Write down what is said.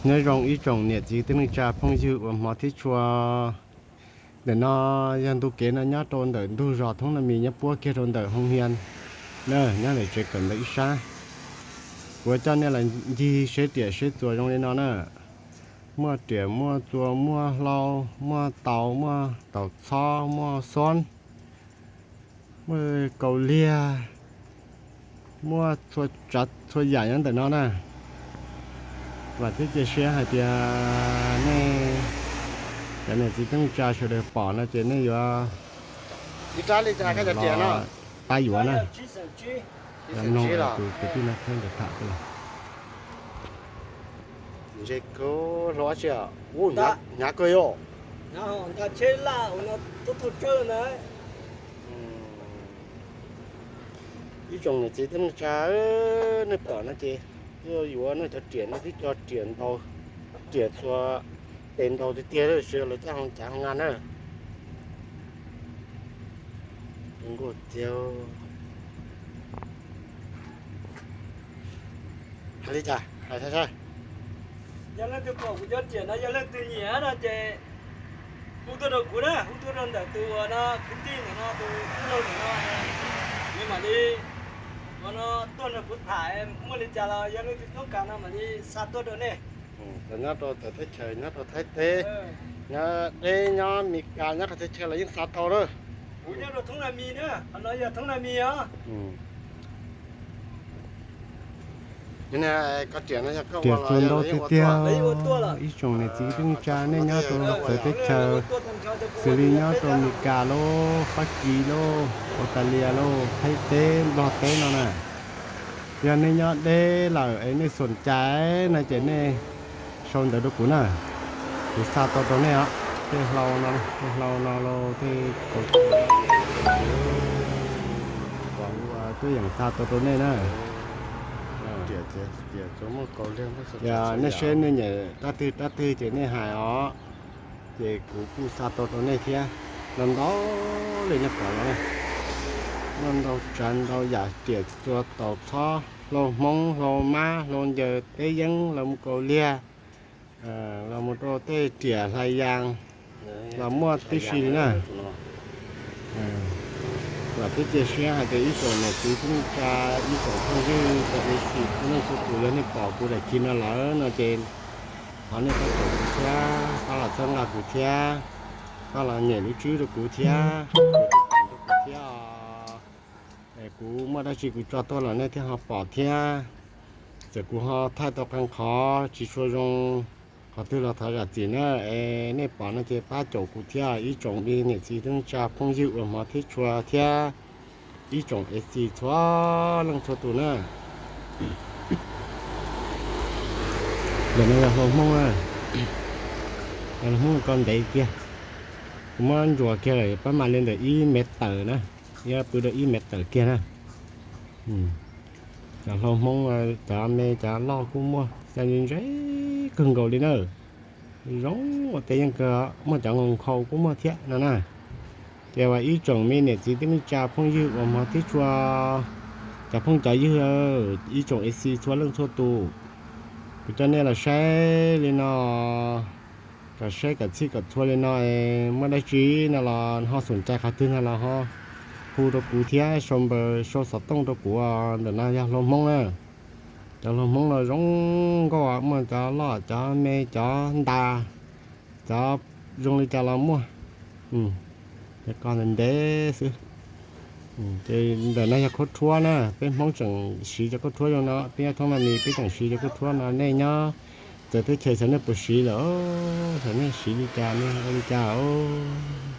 Nyob zoo ib tsoom niam txiv tij neej tsa phooj ywg uas hmov thiab tshua. Ntawm no yog ntu kev no nyob rau ntawm ntug zos Thoob Na Mis nyob puab kiag rau ntawm Hoo Hia na, nyob ntawm tsev kawm ntawv ib sab. Kuv coj nej los ncig seb riam seb txuas zoo li no na. Muaj riam muaj txuas muaj hlau, muaj taus muaj taus txhob muaj xoob, muaj kaus liag, muaj txhua tsav txhua yam nyob ntawm no na. Vam thiab cia siab hais tias nej cov niam txiv tij neej tsa sawv daws pom no ces nej yuav pab yuav na. Mloog tus kwv tij no tham. Hnyav kawg yog, ib tsoom niam txiv tij neej tsa, nej pom no ces yuav nej cov riam no twb cog riam ntau, riam txhua tes ntau tiag tiag, lawv coj hoo cav hoo nqa na. Nkuaj tiag. Hais li cas hais saib saib. Yog leej twg pom kuv cov riam no yog leej twg nyiam no ces hu tuaj rau kuv na, hu tuaj rau ntawm tus uas no kwv tij ntawm no, tus tij laug ntawm no, nws mam li ua no tuaj nrog kuv tham, muaj li cas los yog leej twg toob kas no mam li xa tuaj rau nej. Nyob rau txawv teb chaws, nyob rau Thaib teb, nyob deb, nyob Mes Kas, nyob qhov txhia chaw los yeej xa tau lawm. Kuv nyob rau Thoob Na Mis na, qhov no yog Thoob Na Mis os. Riam txhua ntau tiag tiag, ib tsoom niam txiv tij neej tsa nej nyob rau txawv teb chaws, xws li nyob rau Mes Kas lauj, Fab Kis lauj, Australia lauj, Thaib teb, Nplog teb no na. Yog nej nyob deb lawm es nej xoom cai no ces nej sau ntawv rau kuv na, kuv xa tau rau nej os. Tej hlau no, tej hlau no lauj, tej kaus, kuv tuaj yeem xa tau rau nej na. Yog nej saib nej nyiam rab twg rab twg ces nej hais os, ces kuv kuj xa tau rau nej thiab. Ntau ntau li nej pom no, muaj ntau tsav ntau yam, riam txhua, taus txhob, hlau Hmoob, hlau Mab, hlau ncaws, teb yeeb, los mus kaus liag, los mus rau tej riam hlais yas los muaj tib si li na. Vam thiab cia siab hais tias ib tsoom niam txiv tij neej tsa, ib tsoom phooj ywg cov A C txhua leej txhua tus, yog nej pom kuv daim khiv no lawm no ces thov nej pab caum kuv thiab, pab los txhawb nqa kuv thiab, pab los nyem lub tswb rau kuv thiab, thiab. Kuv muaj dab tsi kuv tso tuaj los nej thiaj ho pom thiab. Txawm kuv ho thaij tau qee qhov tsis tshua zoo, qhov twg los thov zam txim na. Es nej pom no ces pab caum kuv thiab, ib tsoom niam txiv tij neej tsa phooj ywg uas hmov thiab tshua thiab ib tsoom A C txhua leej txhua tus na. Ntawm no yog hlau Hmoob na, yog hlau Hmoob ko ntev kiag, kuv muab ntsuas kiag lawm pab mam li ntawm ib mev tawm na, yuav pw rau ib mev tawm kiag na. Cov hlau Hmoob, cov me cov loj kuj muaj, xyov ntse kawg nkaus li na. Zoo ua teb yeej kawg, muaj cov nkhaus nkhaus kuj muaj thiab no na. Ces ua ib tsoom me niam txiv tij neej tsa phooj ywg uas hmov thiab tshua, cov phooj cov ywg, ib tsoom A C txhua leej txhua tus, kuv coj nej los saib li no, kom saib kom txhij kom txhua li no, muaj dab tsi no los ho xoom cai qhov twg no los ho hu rau kuv thiab sau npawb sau xov tooj rau kuv. Ntawm no yog hlau Hmoob na. Cov hlau Hmoob no zoo nkauj, muaj cov loj cov me cov ntas, cov zoo li cas los muaj. Cov ko ntev ntev xwb. Ces ntawm no yog khaub rhuab na, peb Hmoob tseem siv cov khaub rhuab zoo no, peb nyob Thoob Na Mis peb tseem siv cov khaub rhuab no, nej nyob txawv teb chaws xyov nej puas siv lawm, xyov nej siv li cas, nej ua li cas os.